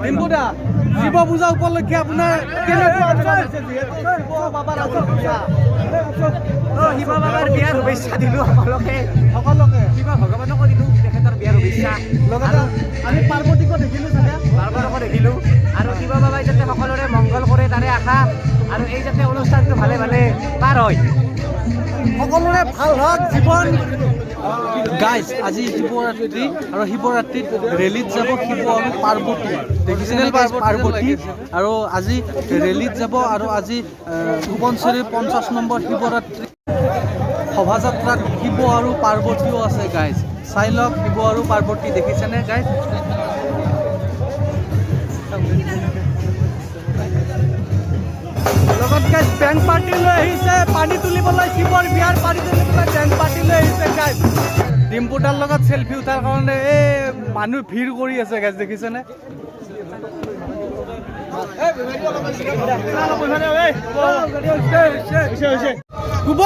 ডিম্পুদা, শিৱ পূজা উপলক্ষে আপোনাৰ কেনেকুৱা অনুভৱ হৈছে, যিহেতু শিৱ বাবাৰ আজি পূজা? শিৱ বাবাৰ বিয়াৰ শুভেচ্ছা দিলোঁ সকলোকে। সকলোকে। শিৱ ভগৱানকো দিলোঁ তেখেতৰ বিয়াৰ শুভেচ্ছা। লগতে আমি পাৰ্বতীকো দেখিলোঁ চাগে। পাৰ্বতকো দেখিলোঁ। আৰু শিৱ বাবাই যাতে সকলোৰে মংগল কৰে তাৰে আশা, আৰু এই যাতে অনুষ্ঠানটো ভালে ভালে পাৰ হয়। সকলোৰে ভাল হওক জীৱন। গাইজ, আজি শিৱৰাত্ৰি আৰু শিৱৰাত্ৰিত ৰেলীত যাব শিৱ আৰু পাৰ্বতী। দেখিছেনে guys? Parvati আৰু আজি ৰেলীত যাব আৰু আজি সোৱণশিৰিৰ 50 নম্বৰ শিৱৰাত্ৰি শোভাযাত্ৰাত শিৱ আৰু পাৰ্বতীও আছে। গাইজ, চাই লওক, শিৱ আৰু পাৰ্বতী দেখিছেনে গাইজ? লগত গাইজ বেণ্ড পাৰ্টি লৈ আহিছে পানী তুলিবলৈ। শিৱৰ বিয়াৰ পানী তুলিবলৈ বেণ্ড পাৰ্টি লৈ আহিছে। গাইজ, ডিম্পুদাৰ লগত চেলফি উঠাৰ কাৰণে এই মানুহ ভিৰ কৰি আছে। গাইজ, দেখিছেনে? শুভ।